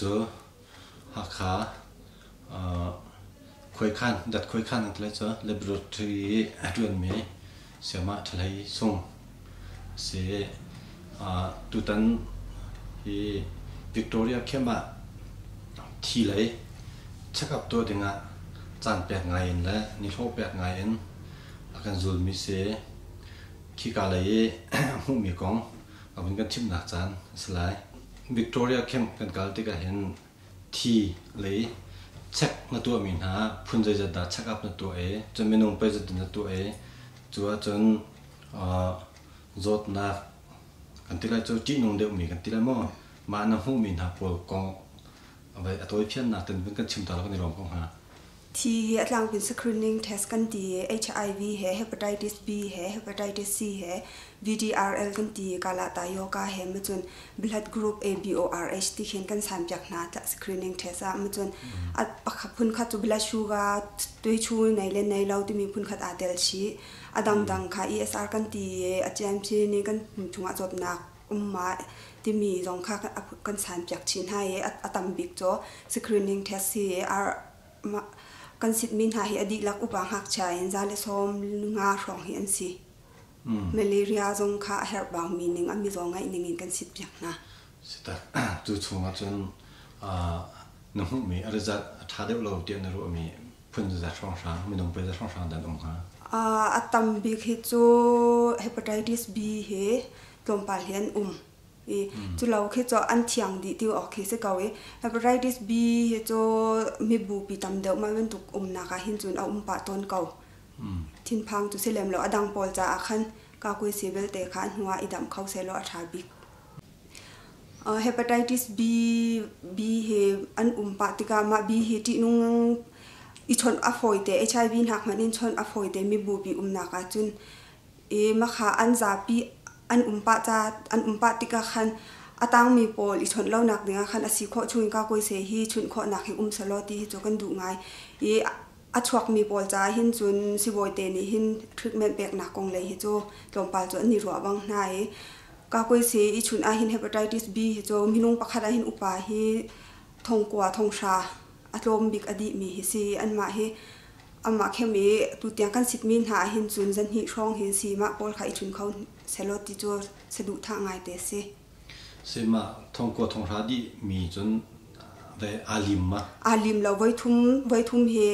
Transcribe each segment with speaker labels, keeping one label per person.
Speaker 1: cu Hakha khuaikhan dat khuaikhan an ti lai cu laboratory i a ṭuanmi Sayamah Ṭha Hlei Sung a si. Tutan hi Victoria camp ah thi lei check-up tuah dingah caan pek ngai in le nihlawh pek ngai in a kan zulmi si. Khika lei i a hmuhmi kong a vun kan chimhnak caan a si lai. Victoria camp kan kal tikah hin thi lei check na tuahmi hna phun zeizat dah check up na tuah i cun minung pei zat na tuah i cu ahcun zawtnak kan ti lai cu ṭihnung deuhmi kan ti lai maw mah na hmuhmi hna pawl kong a tawifiannak ten vun kan chim ta law kan i lawm ko hnga.
Speaker 2: Thi hi a tlangpi screening test kan ti i HIV he hepatitis B he hepatitis C he VDRL kan ti i kala tayoka he macun blood group ABORH ti khin kan sanpiak hna screening test ah macun a pakhat phunkhat cu blood sugar tuichu nei le nei lo timi phunkhat aa tel chih. A dangdang kha ESR kan ti i a ciamci nih kan pum chungah zawtnak um ma timi zong kha kan sanpiak chih hna i a tam bik cu screening test hi kan sitmi hna hi a dihlak upa ngakchia in 115 hrawng hi an si. Malaria zong kha a herh baumi ning a mizaw ngaih ning in kan sitpiak hna.
Speaker 1: Sitak cu chungah cun na hmuhmi a result a ṭha deuh lo tiah na ruahmi phun zat hrawnghrang minung pei zat hrawnghrang dan um hnga?
Speaker 2: A tam bik hi cu hepatitis B hi tlawmpal hi an um. I cu lo khi cu an thiang dih ti awk khi si ko i hepatitis B hi cu mibupi tam deuh mah bantuk umnak ah hin cun a um pah tawn ko. Thinphang cu si lem lo a dang pawl caah khan kakuaisi belte kha a hnu ah i damh kho sehlaw a ṭha bik. Hepatitis B B he an um pah tikah mah B hi ṭihnung i chawnh a fawite HIV hnak hmanh in chawnh a fawite mibupi umnak ahcun i makha an zapi an um pah ca an um pah tikah khan a tangmi pawl i chawnh lonak dingah khan a si khawh chungin kakuaise hi chunh khawhnak hi um selaw ti hi cu kan duh ngai i a chuakmi pawl caah hin cun sibawi te nih hin treatment peknak kong lei hi cu tlawmpal cu an i ruah bang hna i kakuaise i chun ah hin hepatitis B hi cu minung pakhat ah hin upa hi thongkua thonghra a tlawm bik a dihmi hi si anmah hi amah khem i tutiang kan sitmi hna ah hin cun zanhnih hrawng hin si mah pawl kha i chun kho selaw ti cu saduhthah ngai te si.
Speaker 1: Si mah thongkua thonghra dih mi cun ve aa lim ma?
Speaker 2: Aa lim lo voi thum voi thum hi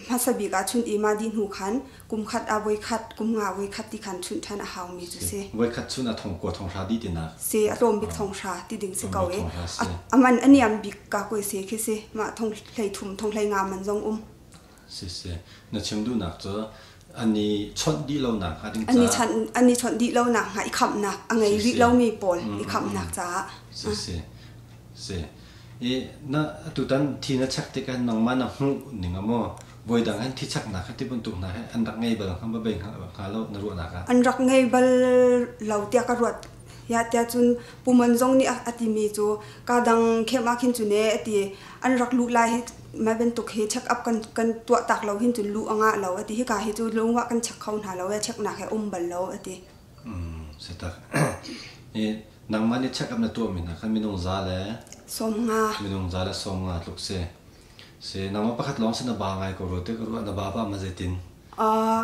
Speaker 2: hmasa bik ah chunh i mah dih hnu khan kum khat ah voi khat kum nga voi khat ti khan chunh ṭhan a haumi cu si.
Speaker 1: Voi khat chun ah thongkua thonghra dih tinak?
Speaker 2: Si a tlawm bik thonghra ti ding si ko i a man a niam bik ka koi se khi si mah thong hlei thum thong hlei nga man zong um.
Speaker 1: Si si na chim duhnak cu an i chawnh dih lonak hnga ding
Speaker 2: caah an i chawnh dih lonak hnga i khamhnak a ngei rih lomi pawl i khamhnak caah.
Speaker 1: Si si si i na tutan thi na check tikah nangmah na hmuh ning a maw voidang hin thi cheknak kha ti bantuk hna he an rak ngei bal hnga ba hnga lo na ruahnak ah?
Speaker 2: An rak ngei bal lo tiah ka ruat. Ya tiah cun puman zong nih a timi cu ka dang khem ah khin cu ne a ti an rak luh lai hi mah bantuk hi check up kan kan tuah tak lo hin cun luh a ngah lo a ti hika hi cu lungwah kan check kho hna lo e check nak he um bal lo a ti.
Speaker 1: Sitak i nangmah nih check up na tuah mi hna khan minung za le
Speaker 2: 50.
Speaker 1: Minung za le 50 tluk si. Si nangmah pakhat lawng si na ba ngai ko rua te ka ruah na ba ba ma zeitin?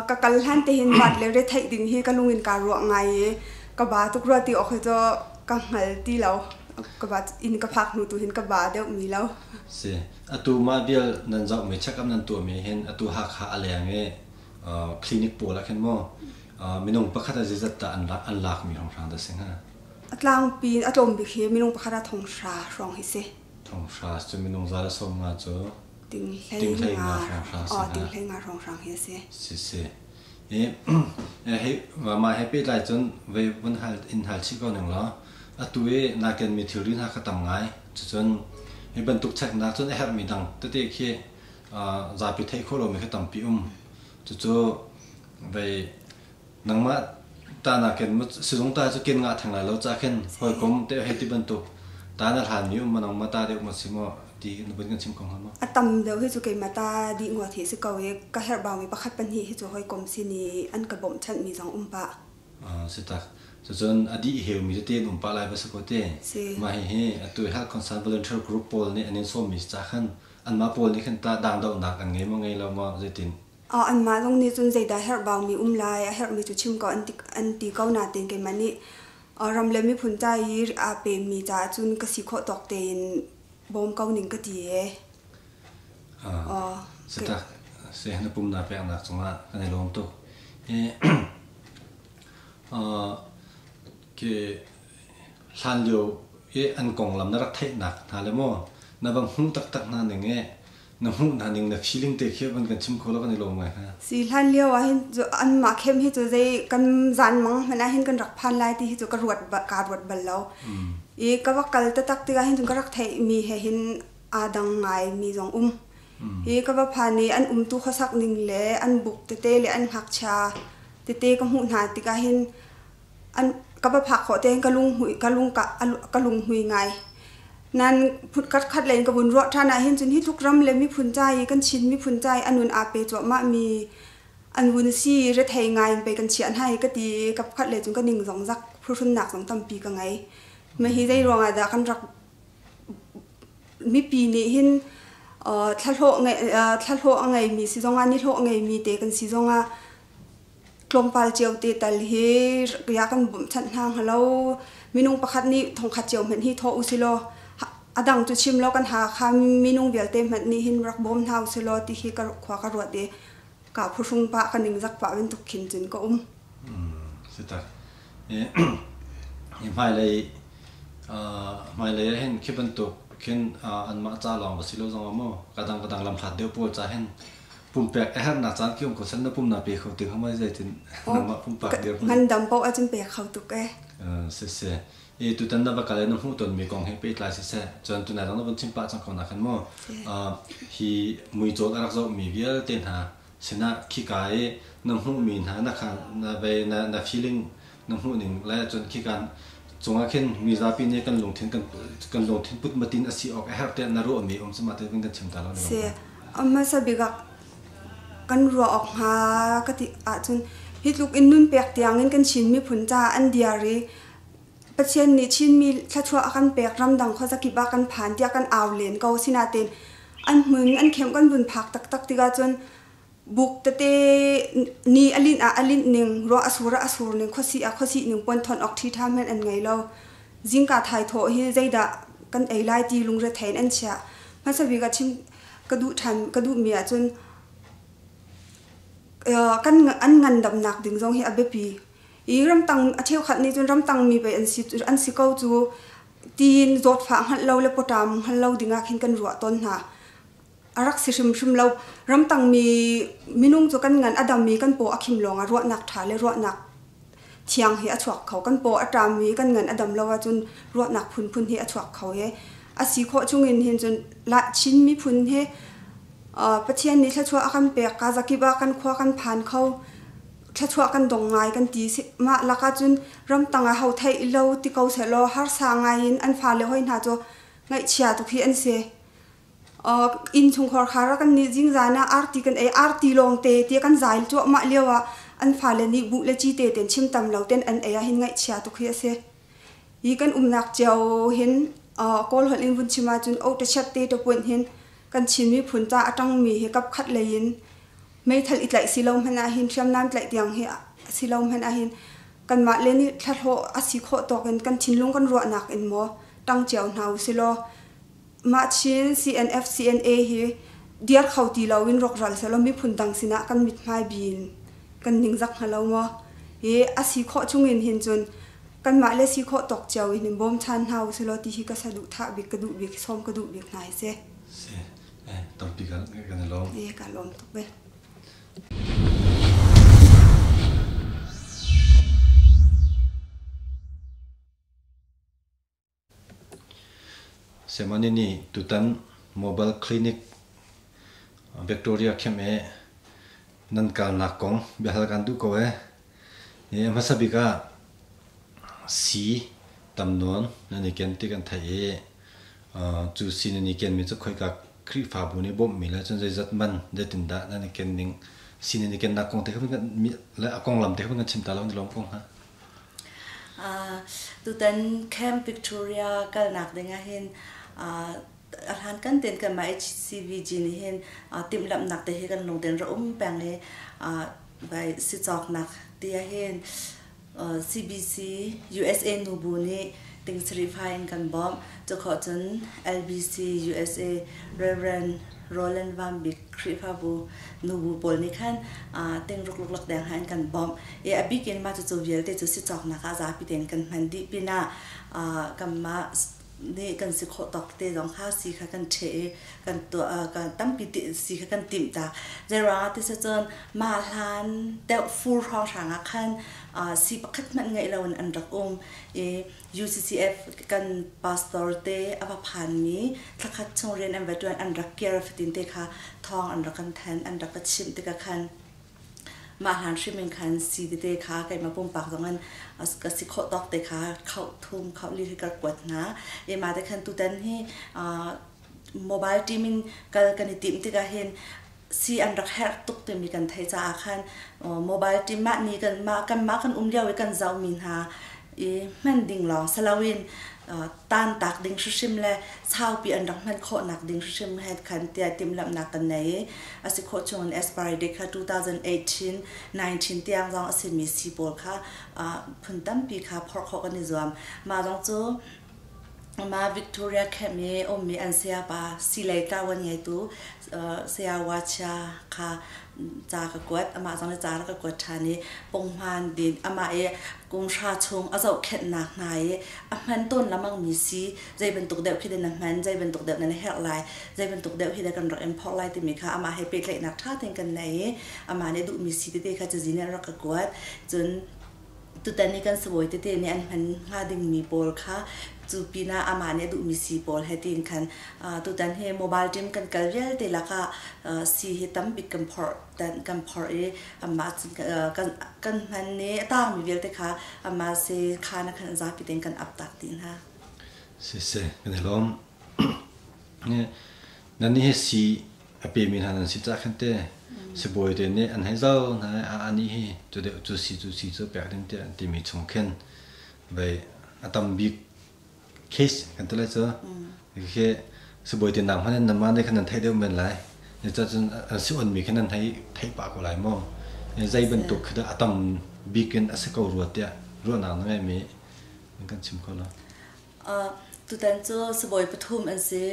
Speaker 2: Ka kal hlan te hin bat le re theih ding hi ka lung in ka ruah ngai i ka ba tuk rua ti awk hi cu ka hngal ti lo. Ka ba in ka phak hnu tu hin ka ba deuh mi lo.
Speaker 1: Si atu mah vial nan zoh mi check up nan tuah mi hin atu Hakha a leng i clinic pawl ah khin maw minung pakhat a zeizat dah an an lak mi hrawnghrang dah si hnga?
Speaker 2: A tlangpi a tlawm bik hi minung pakhat ah 5,000 hrawng hi si.
Speaker 1: 5,000 cu minung 150 cu
Speaker 2: 4,500
Speaker 1: hrawnghrang si hnga.
Speaker 2: 4,500 hrawnghrang hi a si.
Speaker 1: Si si. I hei mah he pehtlai cun vei vun hal in hal chih ko ning law atu i naa kenmi thilri hna kha tam ngai. Cucun hi bantuk cheknak cun a herhmi dang tete khi zapi theih khawh lomi kha tampi um. Cucu vei nangmah ta na ken sizung ta cu ken ngah theng lai lo ca khin hawikom te hei ti bantuk ta na hlan mi um ma nangmah ta deuh ma si maw ti na vun kan chim ko hnga maw?
Speaker 2: A tam deuh hi cu keimah ta dih ngawt hi si ko i ka herh baumi pakhat pahnih hi cu hawikom sin i an ka bawmhchanh mi zong um pah.
Speaker 1: Si tak. Cucun a dih heumi tete an um pah lai va si ko te. Mah hihi atu Health Concern Volunteer Group pawl nih an in sawmmi si ca khan anmah pawl nih khan tah dangdohnak an ngei maw ngei lo maw zeitin?
Speaker 2: Anmah zong nih cun zeidah herhbaumi um lai, a herhmi cu chim ko an ti ko nain keimah nih ram le miphun ca i aa pemi caah cun ka si khawh tawk tein bawm ko ning ka ti ee.
Speaker 1: Sitak si na pum na peknak cungah kan i lawm tuk. Khi hlan lio i an konglam na rak theihnak hna le maw na va hmuh taktak hna ning i na hmuh hna ning na feeling te khi van kan chim kho lo kan i lawm ngai hnga.
Speaker 2: Si hlan lio ah hin anmah khem hi cu zei kan zan mang hmanh ah hin kan rak phan lai ti hi cu ka ruat kaa ruat bal lo. I ka va kal taktak tikah hin cun ka rak theih mi he hin aa dang ngai mi zong um. Hi ka va phan i an umtu khuasak ning le an buk tete le an ngakchia tete ka hmuh hna tikah hin an ka va phak khawh tein ka lung ka lung ka lunghmui ngai. Nan khat khat len ka vun ruah ṭhan ah hin cun hi tluk ram le miphun ca i kan Chin miphun ca i a nun aa pe cuahmah mi an vun si rethei ngai in pei kan chiah hna hi ka ti i kap khat le cun ka ning zong zak phuhrunnak zong tampi ka ngei. Mah hi zei ruangah dah kan rak mipi nih hin thlahlawh a ngeimi si zongah nihlawh a ngeimi te kan si zongah tlawmpal cio te tal hi ya kan bawmhchanh hna hnga lo. Minung pakhat nih thongkhat cio hmanh hi thawh usilaw a dang cu chim lo kan Hakha minung vialte hmanh nih hin rak bawm hna usilaw ti hi ka khua ka ruat i ka phuhrung pah ka ningzak pah bantuk khin cun ka um.
Speaker 1: Si tak. Hmailei hmailei ah hin khi bantuk khin anmah ca lawng va si lo zong ah maw kadang kadang lamhlat deuh pawl ca hin pumpek a herhnak caan khi um ko san na pum na pe kho ti kha mai zeitin nangmah pumpak dirhmun
Speaker 2: ngandam paoh ahcun pe kho tuk e.
Speaker 1: Si si. I tutan na va kal i na hmuh tonmi kong he pehtlai siseh cun tunai zong na vun chim pah cang ko na khan mu hi muicawl a rak zohmi vialte hna sinah khika i na hmuhmi hna na kha na vei na na feeling na hmuh ning le cun khika cungah khin mi zapi nih kan lungthin kan kan lungthin put matin a si awk a herh tiah na ruahmi um cu ma te kan chim ta lo.
Speaker 2: Si hmasa bik ah kan ruah awk hnga ka ti ahcun hi tluk in nun pek tiang in kan Chin miphun caah an diar i Pathian nih Chinmi thluachuah a kan pek ramdang khuazakip ah kan phan tiah kan au len ko. Sinain an hmun an khem kan vun phak taktak tikah cun buk tete ni a linh ah a linh ning, ruah a sur ah a sur ning, khuasih ah khuasih ning puan thawn awk ṭhiṭha hmanh an ngei lo. Zingka thaithawh hi zeidah kan ei lai ti lungrethei in an chiah. Hmasa bik ah chim ka duh ṭhan ka duhmi ahcun kan an ngandamnak ding zong hi a biapi. I ramtang a cheukhat nih cun ramtang mi pei an si ko cu tiin zawtfah hngalh lo le pawṭam hngal lo dingah khin kan ruah tawn hna. A rak si hrimhrim lo. Ramtang mi minung cu kan ngan a dam i kan paw a khim lawngah ruahnak ṭha le ruahnak thiang hi a chuak kho. Kan paw a ṭam i kan ngan a dam lo ahcun ruahnak phunphun hi a chuak kho i a si khawh chungin hin cun Chin miphun hi Pathian nih thluachuah a kan pek ka zakip ah kan khua kan phan kho. Thluachuah kan dong ngai kan ti. Mah lakah cun ramtang ah ho theih lo ti ko sehlaw harsa ngai in an fale hoi hna cu ngaihchia tuk hi an si. Inn chungkhar khar ah kan nih zingzan ah arti kan ei arti lawngte ti kan zai cuahmah lio ah an fale nih buh le cite ten chim tam lo ten an ei ah hin ngaihchia tuk hi a si. Hi kan umnak cio hin Kawl holh in vun chim ahcun o te chat te te puan hin kan Chin miphun ca a ṭangmi hi kap khat lei in meithal i tlaih si lo hmanh ah hin hriamnam tlaih tiang hi si lo hmanh ah hin kanmah le nih thlahlawh a si khawh tawk in kan thinlung kan ruahnak in maw ṭang cio hna u si law mah Chin CNF CNA hi diar kho ti lo in rawkral sehlaw miphun dang sinah kan mithmai bi in kan ningzak hnga lo maw? Hi a si khawh chungin hin cun kanmah le si khawh tawk cio in bawmchan hna u silaw ti hi ka saduhthah bik ka duh bik sawm ka duh bik hna hi si.
Speaker 1: Si. Eh, tampi kan kan i lawm.
Speaker 2: Eh, ka lawm tuk ve.
Speaker 1: Semani nih tutan Mobile Clinic Victoria camp i nan kalnak kong biahal kan duh ko ee. Hi a hmasa bik ah sii tam nawn nan i ken ti kan theih i cu sii nan i kenmi cu khoika Khrihfabu nih bawmhmi le cun zeizat man zeitindah nan i ken ning sii nan i kennak kong te kha le a konglam te kha kan chim ta lo ni lawm ko hnga.
Speaker 3: Tutan Camp Victoria kalnak ding ah hin a hlan kan ten kan mah HCVG nih hin timhlamhnak te hi kan lungten ra um peng i vai si cawknak ti ah hin CBC USA nubu nih ting sarih fai in kan bawmh. Cukhawh cun LBC USA Reverend Roland Van Bik Khrihfabu nubu pawl nih khan ting ruk luklak deng ha in kan bawmh. I a bik in mah cucu vialte cu si cawknak ah zapi tein kan hman dih pinah kanmah nih kan si khawh tawk te zong kha si kha kan ṭheh i kan tuah kan tampi si kha kan timh ta. Zeiruangah ti si cun mah hlan deuh fur hrawnghrang ah khan si pakhat hmanh ngeih loin an rak um i UCCF kan pastor te a va phanmi thlakhat chung rian an va ṭuan an rak kir fatin te kha thawng an rak kan thanh an rak ka chimh tikah khan mah hlan hrim in khan si tete kha keimah pumpak zong in ka si khawh tawk te kha khauh thum khauh li hi ka kuat hna i mah te khan tutan hi mobile team in kal kan i timh tikah hin si an rak herh tuk timi kan theih caah khan mobile team mah ni kan mah kan mah kan um lio i kan zohmi hna i hman ding lawng si loin tantak ding hrimhrim le saupi an rak hman khawhnak ding hrimhrim he khan tiah timhlamhnak kan nei i a si khawh chung in expiry date kha 2018 19 tiang zong a simi si pawl kha phun tampi kha phorh khawh kan i zuam. Mah zong cu mah Victoria Camp i ummi an sayapa silei tlawan ngeitu saya Wachia kha ca ka kuat amah zong nih ca rak ka kuat ṭhan i punghman din amah i kum hra chung a zohkhenhnak hna i a hman tawn lengmangmi si zei bantuk deuh khi dah na hman zei bantuk deuh na herh lai zei bantuk deuh hi dah kan rak in phorh lai timi kha amah he pehtlaihnak ṭha tein kan nei i amah nih duhmi si tete kha cazin nih a rak ka kuat. Cun tutan i kan sabawi tete nih an hman hnga dingmi pawl kha cu pinah amah nih a duhmi si pawl he tiin khan tutan hi mobile team kan kal vialte lakah si hi tambik kan phorh kan phorh i amah kan kan hman i a tangmi vialte kha amah si khan ah khan zapi tein kan ap tak dih hna.
Speaker 1: Siseh, kan i lawm. Nan nih hi si a pemi hna nan si cah khan te sibawi te nih an hei zau hna i a anih hi cu deuh cu si cu si cu pek ding tiah an timi chung khin vei a tam bik case kan ti lai cu khi sibawi te nak hmanh in namah nih khan nan theih deuh men lai cun an si onmi khan nan hei theih pah ko lai maw zei bantuk khi dah a tam bik in a si ko rua tiah ruahnak na ngeihmi kan chim kho lo.
Speaker 3: Tutan cu sibawi pathum an si.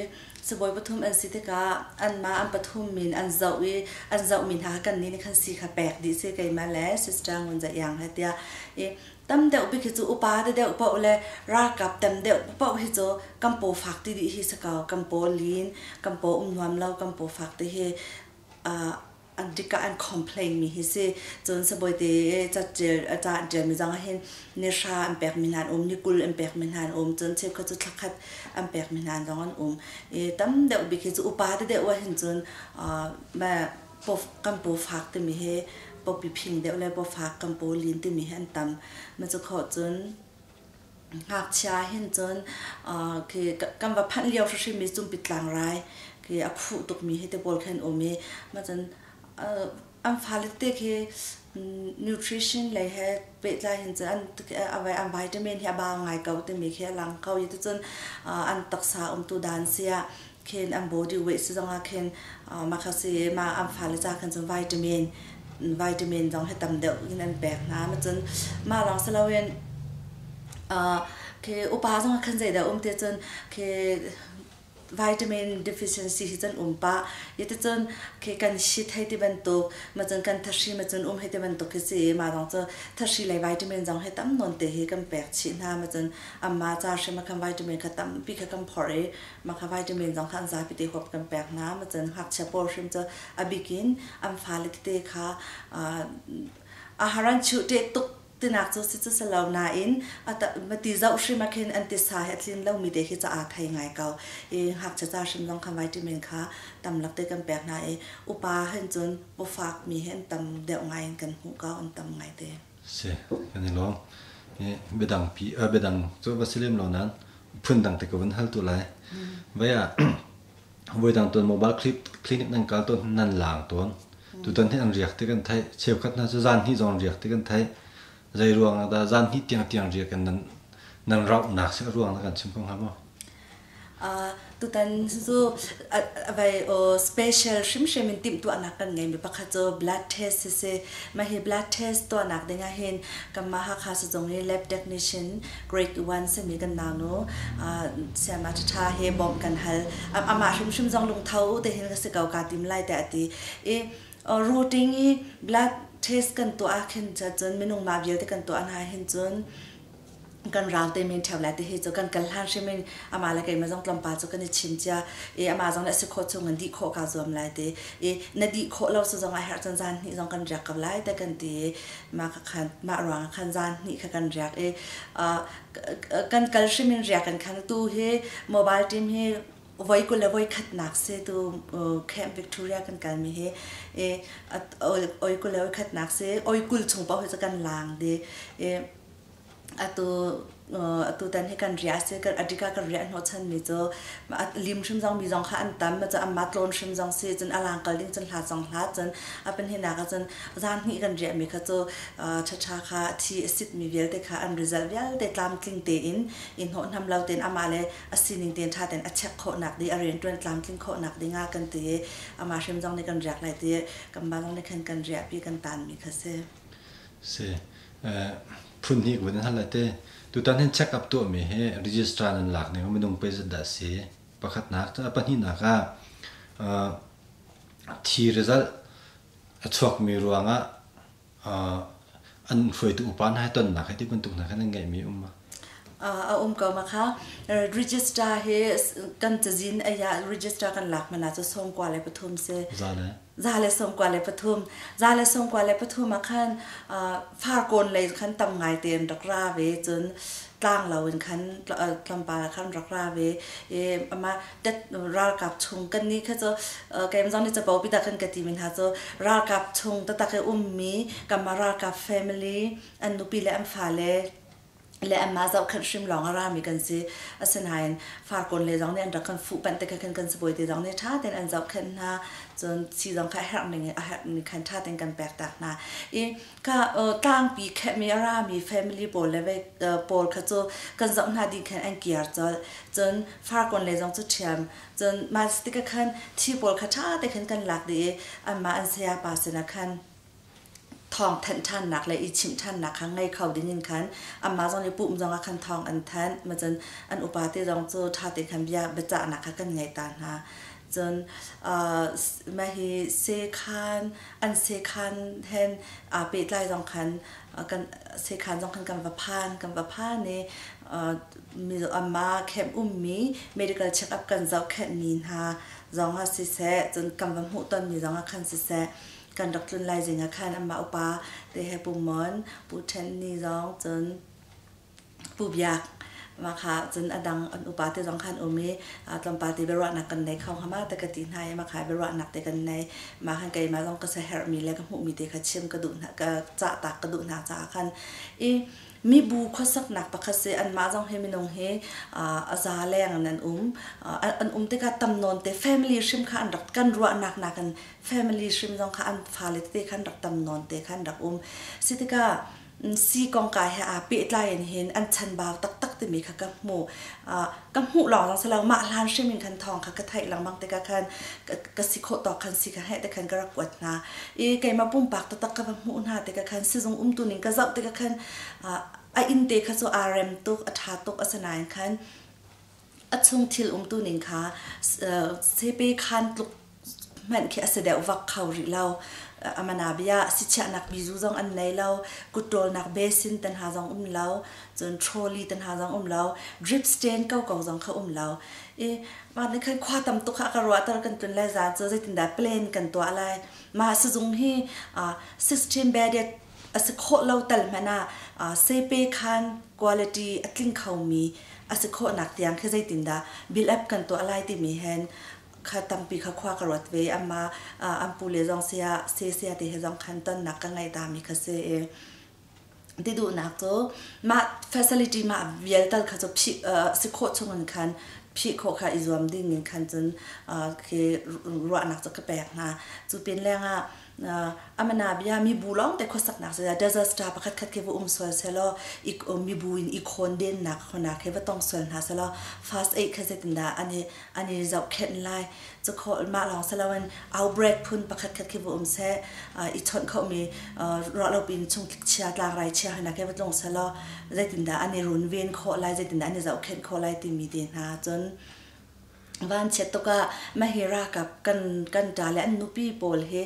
Speaker 3: Sibawi pathum an si tikah anmah an pathum min an zoh i an zohmi hna kha kannih nih khan si kha pek dih si keimah le Sister Ngun Za Iang he tiah. I tam deuh bik hi cu upa deuh paoh le ralkap tam deuh paoh hi cu kan paw fak ti dih hi si ko. Kan paw lin, kan paw um nuam lo, kan paw fak ti hi an dik ah an complain mi hi si. Cun sibawi te catial ca an ṭial mi zong ah hin ni hra an pek mi hna an um, ni 20 an pek mi hna an um, cun cheukhat cu thla khat an pek mi hna zong an um. I tam deuh bik hi cu upa te deuh ah hin cun kan paw fak timi hi pawpi phing deuh le paw fak kan paw lin timi hi an tam. Ma cu khawh cun ngakchia hin cun khi kan va phanh lio hrimhrim i cumpi tlangrai khi a khuh tukmi hi te pawl khan um i mah cun an fale te khi nutrition lei he pehtlai hin cun an vitamin hi a bau ngai ko timi khi a lang ko i ticun an taksa umtu dan sia khin an body weight si zongah khin mah kha si mah an fale ca khan cun vitamin zong hi tam deuh in an pek hna. Ma cun mah lawng si loin khi upa zong khan zeidah um ti cun khi vitamin deficiency hi cun um pah i ticun khi kan shit hei ti bantuk ma cun kan thahri ma cun um hei ti bantuk khi si mah zong cu thahri lei vitamin zong hi tam nawn te hi kan pek chih hna. Ma cun amma ca hrim ah khan vitamin kha tampi kha kan phorh i mah kha vitamin zong kha an zapi te huap kan pek hna. Ma cun ngakchia pawl hrim cu a bikin an fale tete kha a haran chuh te tuk tinak cu si cu si lo nain mati zoh hrim ah khin an tisa he a tlin lomi te khi ca aa thei ngai ko i ngakchia ca hrim zong kha vitamin kha tam lak te kan pek hna i upa hin cun pawfak mi hi an tam deuh ngai in kan hmuh ko, an tam ngai te.
Speaker 1: Si kan i lawm. Biadang pi biadang cu va si lem lo nain phundang te ka vun hal tu lai. Vai ah voidang tuan mobile clinic nan kal tawn nan lang tawn. Tutan hi an riak ti kan theih. Cheukhat hna cu zan hnih zong riak ti kan theih. Zei ruang ah dah zan hnih tiangtiang riak in nan nan rauhnak si a ruang na kan chim ko hnga maw?
Speaker 3: Tutan cu vai special hrimhrim in timhtuahnak kan ngeimi pakhat cu blood test siseh mah hi blood test tuahnak ding ah hin kanmah Hakha sizung i lab technician grade 1 simi kan naunu sayama ṭhaṭha he bawmh kan hal. Amah hrimhrim zong lungtho te hin ka si ko kaa tim lai tiah a ti. I routing i blood test kan tuah ah khin cun minung mah vialte kan tuah hna hin cun kan rau te men ṭheo lai ti hi cu kan kal hlan hrim in amah le keimah zong tlawmpal cu kan i chim cia i amah zong nih a si khawh chung in dih khawh kaa zuam lai ti i na dih khawh lo si zong a herh cun zan hnih zong kan riak ko lai te kan ti i mah ka khan mah ruang ah khan zan hnih kha kan riak i kan kal hrim in riak kan khan tu hi mobile team hi voi 21 khatnak si tu Camp Victoria kan kalmi hi i oi 21 nak si oi 20 chung paoh hi cu kan lang di i Atu atutan hi kan riah a si. Adika kan riah hnawhchanmi cu lim hrim zong mi zong kha an tam. Cun anmah tlawn hrim zong si. Cun a lang kal ding cun hlat zong hlat. Cun a pahnih ah cun zan hnih kan riahmi kha cu ṭhaṭha kha thi a sitmi vialte kha an result vialte tlamtling tein i hnawhhnam lo tein amah le a sining tein ṭha tein a check khawhnak ding, a rianṭuan tlamtling khawhnak ding ah kan ti i amah hrim zong nih kan riak lai ti kanmah zong nih khan kan riahpi kan taanmi kha si.
Speaker 1: Si. Phun hnih kun in hal lai te. Tutan hin check up tuahmi hi registrar nan lak ning minung pei zat dah si? Pakhatnak, cun a pahnihnak ah thi result a chuakmi ruangah an hruaitu upa hna he tonnak he ti bantuk hna kha nan ngeihmi um ma?
Speaker 3: A um ko ma kha. Register hi kan cazin aya register kan lak mana cu 93 si.
Speaker 1: Za le?
Speaker 3: 193. 193 ah khan Farkawn lei khan tam ngai te an rak ra ve. Cun tlanglo in khan tlawmpal ah khan rak ra ve. I amah ralkap chung kan nih kha cu keimah zong nih capo pi dah kan ka ti mi hna cu ralkap chung taktak i ummi kanmah ralkap family an nupi le an fale le anmah zohkhenh hrim lawng a rami kan si. Asinain Farkawn le zong nih an rak kan fuhpanh tikah khan kan sibawi te zong nih ṭha tein an zohkhenh hna. Cun si zong kha a herh ning a herh ning khan ṭha tein kan pek tak hna. I ka tlangpi khehmi a rami family pawl le pawl kha cu kan zoh hna ding khan an kiar colh. Cun Farkawn le zong cu ṭhiam. Cun mah tikah khan thi pawl kha ṭha te khan kan lak dih i anmah an saya pa sinah khan thawng thanh ṭhannak le i chimh ṭhannak kha ngei kho ding in khan amah zong nih pum zong ah khan thawng an thanh. Macun an upa te zong cu ṭha tein khan bia biacahnak kha kan ngei ta hna. Cun mah hi sekhan an sekhan hen aa pehtlai zong khan kan sekhan zong khan kan va phan kan va phan i amah camp ummi medical check up kan zohkhenhmi hna zong ah siseh cun kan va hmuh tonmi zong ah khan siseh kan rak tlun lai zing ah khan amah upa te he Pu Mon, Pu Ṭhen Ni zong cun Pu Biak mah kha cun a dang an upa te zong khan um i tlawmpal te biaruahnak kan nei kho hnga ma te ka ti hna i mah kha biaruahnak te kan nei. Mah khan keimah zong ka siaherhmi le ka hmuhmi te kha chim ka duh hna ka cah tak ka duh hna caah khan i mibu khuasaknak pakhat si anmah zong hi minung hi a za leng in an um an um tikah tam nawn te family hrim kha an rak kan ruahnak nakin family hrim zong kha an fale tete khan rak tam nawn te khan rak um. Si tikah si kongka he aa pehtlai in hin an chanbau taktak timi kha ka hmu. Ka hmuh lawng zong si lo mah hlan hrim in khan thawng kha ka theih lengmang tikah khan ka si khawh tawk khan si kha heh te khan ka rak kuat hna. I keimah pumpak taktak ka va hmuh hna tikah khan sizung umtu ning ka zoh tikah khan a inn te kha cu aa rem tuk a ṭha tuk asinain khan a chung thil umtu ning kha sepe khan tluk hmanh khi a si deuh vak kho rih lo. Amana bia sichiahnak bizu zong an nei lo, kutṭawlnak basin tan ha zong um lo, cun trolley tan ha zong um lo, drip stand ko ko zong kha um lo. I mah nih khan khua tam tuk kha ka ruahter kan tlun lai zan cu zeitindah plan kan tuah lai. Mah sizung hi 16 bedded a si khawh lo tal hmanh ah sepe khan quality a tling khomi a si khawhnak tiang khi zeitindah build up kan tuah lai timi hen kha tampi kha khua ka ruat ve. Amma an pu le zong sia se sia te he zong khan tonnak ka ngei ta mi kha si i ti duhnak cu mah facility mah vial tal kha cu si khawh chung in khan phih khawh kha i zuam ding in khan cun khi ruahnak cu ka pek hna. Cu pin lengah amana bia mibu lawng te khuasaknak cu disaster pakhat khat khi va um sual selaw mibu in i khawndennak hona khi va tong sual hna selaw first aid kha zeitindah an i an i zohkhenh lai. Cu khawh mah lawng si loin outbreak phun pakhat khat khi va um seh, i chawnh khomi ruah lo pin chungtlik chia tlangrai chia hna khi va tlung selaw zeitindah an i runven khawh lai, zeitindah an i zohkhenh khawh lai timi te hna cun vanchiat tuk ah mahi ralkap kan kan ṭa le an nupi pawl hi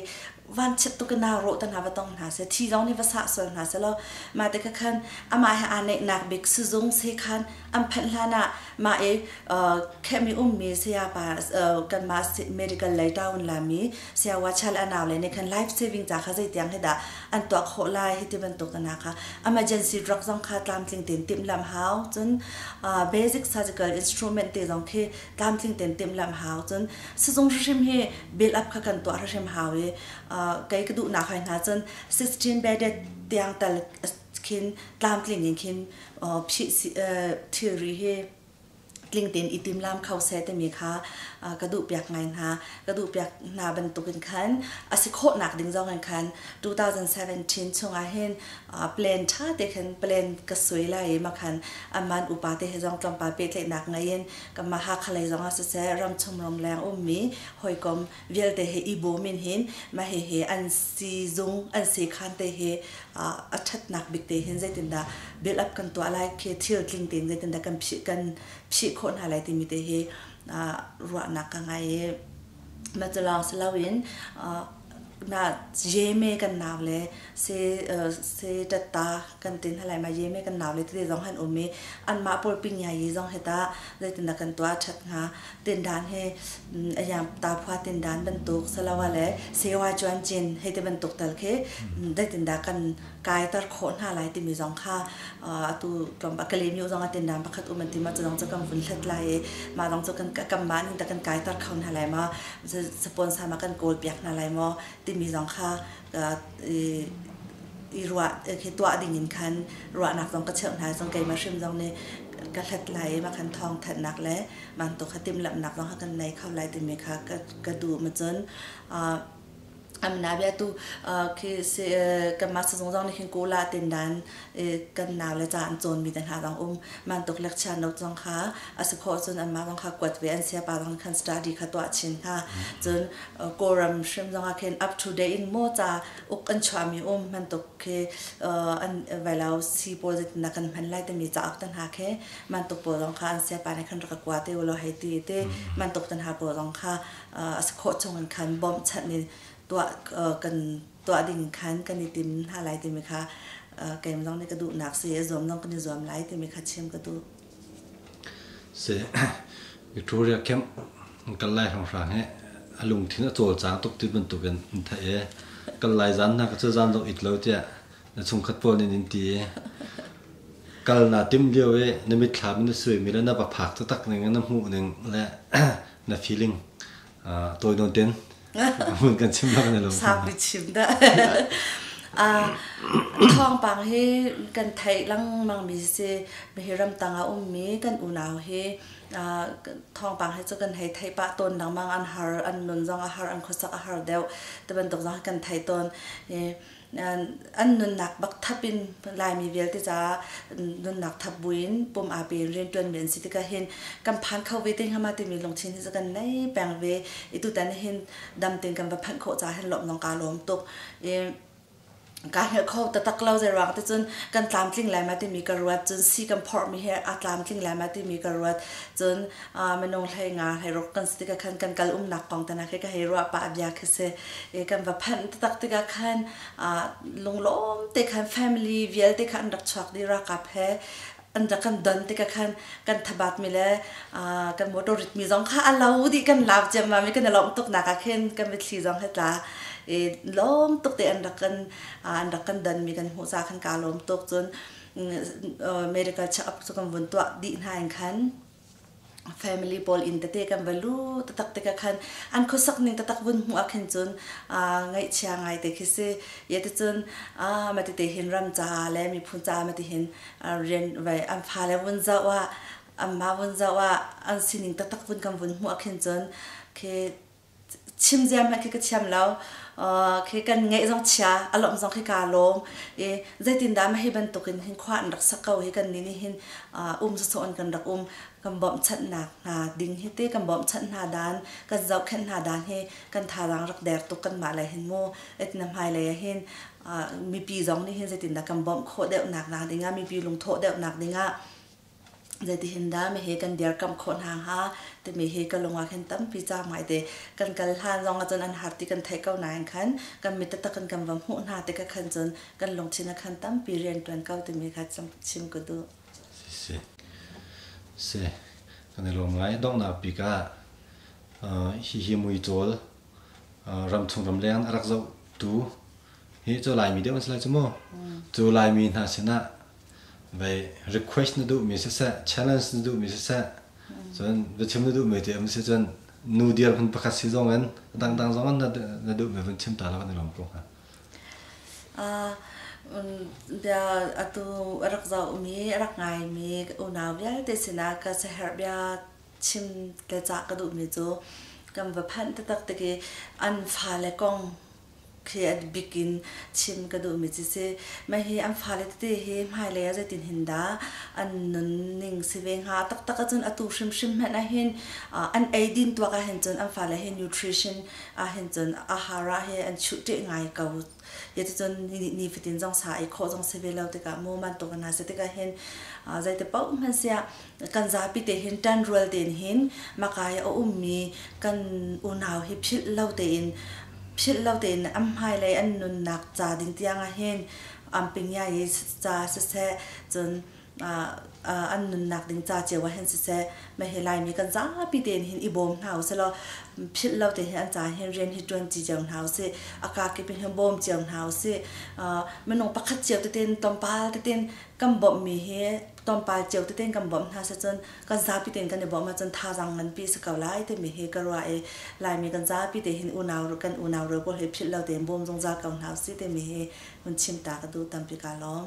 Speaker 3: vanchiat tuk in nau rawh te hna va tong hna seh, thi zong nih va sah sual hna seh law mah te kha khan amah he aa neihnak bik sizung sekhan an phanh hlan ah mah i khehmi ummi sayapa kanmah medical lei town lami saya Wachal a nau le nih khan life saving ca kha zeitiang hi dah an tuah khawh lai hi ti bantuk hna kha emergency drug zong kha tlamtling tein timhlamh hau. Cun basic surgical instrument te zong khi tlamtling tein timhlamh hau. Cun sizung hrim hi build up kha kan tuah hrim hau i kei ka duhnak hoi hna cun 16 bedded tiang tal khin tlamtling in khin phih thilri hi tling tein i timlam kho seh timi kha ka duhpiak ngai hna. Ka duhpiak hna bantukin khan a si khawhnak ding zong in khan 2017 chungah hin plan ṭha te khan plan ka sui lai i makhan aman upa te he zong tlawmpal pehtlaihnak ngei in kanmah Hakha lei zong ah siseh, ramchung ramleng ummi hawikom vialte he i bawm in hin mah hihi an sizung an sekhan te hi a ṭhatnak bik te hin zeitindah build up kan tuah lai khi thil tling tein zeitindah kan phih kan phih khawh hna lai timi te hi ruahnak ka ngei i mah cu lawng si loin na yeme kan nau le se se ṭatta kan tin halai ma yeme kan nau le tete zong han um i anmah pawl ping ya yi zong heta zeitindah kan tuah ṭhat hnga tindan he ayam ta phua tindan bantuk salawa le sewa chuan chin hei te bantuk tal khi zeitindah kan kai tar khawh hna lai timi zong kha atu tlawmpal Kalaymyo zong ah tindan pakhat um an ti ma cu zong cu kan vun hlat lai i mah zong cu kan kan mah ning ta kan kai tar kho hna lai ma sponsor ma kan kawl piak hna lai maw timi zong kha i ruah khi tuah ding in khan ruahnak zong ka cheuh hna zong keimah hrim zong nih ka hlat lai i mah khan thawng thanhnak le bantuk kha timhlamhnak zong kha kan nei kho lai timi kha ka duh ma cun amna bia tu khi kanmah sizung zong nih khin kula tindan kan nau le ca an cawn mi te hna zong um mantuk lecture note zong kha a si khawh cun anmah zong kha kuat ve an siapa zong khan study kha tuah chin hna. Cun Kawlram hrim zong ah khin up to date in maw ca uk an chuahmi um bantuk khi an vailo si pawl zeitindah kan hman lai timi cauk te hna khi bantuk pawl zong kha an siapa nih khan rak ka kua te ulaw hei ti te bantuk te hna pawl zong kha a si khawh chung in khan bawmhchanh in tuah kan tuah ding khan kan i tim hna lai timi kha keimah zong nih ka duhnak si i zuam zong kan i zuam lai timi kha chim ka duh.
Speaker 1: Si Victoria camp kal lai hrawnghrang hi a lungthin a cawlcang tuk ti bantukin in theih i kal lai zan hna ka cu zan zong it lo tiah na chungkhat pawl nih in ti i kal naa tim lio i na mitthlam in na suaimi le na va phak taktak ning na hmuh ning le na feeling tawi nawn ten mun kan chim bak ne lo.
Speaker 3: Saupi chim dah. Thawngpang hi kan theih lengmang mi si hi ramtang ah ummi kan unau hi thawngpang hi cu kan hei theih pah tawn lengmang. An har, an nun zong a har, an khuasak a har deuh ti bantuk zong kan thei tawn. An nunnak bak thap in Laimi vialte caah nunnak thap buin pum aa pe in rianṭuanmi an si tikah hin kan phan kho ve te hnga ma timi lungthin hi cu kan nei peng ve i tutan hin dam tein kan va phanh khawh caah hin lawmh zong kaa lawm tuk. I kaa hngalh kho taktak lo. Zeiruang ti cun kan tlamtling lai ma timi ka ruat, cun si kan phorhmi he aa tlamtling lai ma timi ka ruat. Cun minung 15 16 kan si tikah khan kan kal umnak kong te hna khi ka hei ruah pah bia khi si i kan va phanh taktak tikah khan lunglawm te khan family vialte kha an rak chuak dih, ralkap he an rak kan don tikah khan kan thabat mi le kan motor rit mi zong kha a lo dih. Kan lau ciammam i kan i lawmh tuk nak ah khin kan mitthli zong he tla i lawm tuk te an rak kan don mi kan hmuh ca khan kaa lawm tuk. Cun medical check up cu kan vun tuah dih hna in khan family pawl inn tete kan va lu taktak tikah khan an khuasak ning taktak vun hmuh ah khin cun ngaihchia ngai te khi si ye ti cun mah tete hin ram ca le miphun ca mah ti hin rian vai an fale vun zoh ah. Anmah vun zoh ah an sining taktak vun kan vun hmuh ah khin cun khi chim ziam hmanh khi ka thiam lo. Khi kan ngeih zong chia, a lawmh zong khi kaa lawm. I zeitindah mah hi bantukin hin khua an rak sak ko hi kan nih nih hin um sawsawh in kan rak um. Kan bawmhchanhnak hna ding hi te kan bawmhchanh hna dan, kan zohkhenh hna dan hi kan thazaang rak der tuk kanmah lei hin mu. Na hmailei ah hin mipi zong nih hin zeitindah kan bawmh khawh deuhnak nak dingah mipi lungthawh deuhnak dingah zeitihin dah mihi kan dirkamh khawh hna hnga timi hi ka lung ah khin tampi ca ngai te kan kal hlan zong ah cun an har ti kan theih ko nain khan kan mit taktak in kan va hmuh hna tikah khan cun kan lungthin ah khan tampi rian ṭuan ko timi kha chim ka duh.
Speaker 1: Si si kan i lawm ngai. Donghnak bik ah hihi muicawl ramchung ramleng a rak zohtu hi cu Laimi deuh an si lai cu mu. Cu Laimi hna sinah vei request na duhmi siseh, challenge na duhmi siseh, cun biachim na duhmi ti um si cun nu dirhmun pakhat si zong in dangdang zong in na duhmi vun chim ta la kan i lawm ko hnga.
Speaker 3: Bia atu a rak zohmi, a rak ngaimi unau vialte sinah ka siaherh bia chim le cah ka duhmi cu kan va phanh taktak tik i an fale kong khi a bik in chim ka duhmi cu si. Mah hi an fale tete hi hmailei ah zeitin hin dah an nunning si ve hnga? Taktak ahcun atu hrimhrim hmanh ahhin an eidin tuak ahhin cun an fale hi nutrition ahhin cun ahara he an chuh ṭeh ngai ko. Cuticun nifatin zong sa ei khawh zong si ve lo tikah mu bantuk hna si tikah hin zeiti paoh hmanh siah kan zapi te hin ṭanrual tein hin makai a ummi kan unau hi philh lo tein philh lo tein an hmailei an nunnak ca ding tiang ah hin an pingya i ca siseh cun an nunnak ding ca cio ah hin siseh mah hi Laimi kan zapi tein hin i bawm hna usih law philh lo tein hin an ca hin rian hi ṭuan ci cio hna usih a kakip in hin bawm cio hna usih minung pakhat cio tein tlawmpal tein kan bawmhmi hi tlawmpal cio tein kan bawmh hna si cun kan zapi tein kan i bawmh ahcun thazaang nganpi si ko lai timi hi ka ruah i Laimi kan zapi te hin unau kan unau rual pawl hi philh lo tein bawm zungzal ko hna usih timi hi hun chim ta ka duh tampi kaa lawm.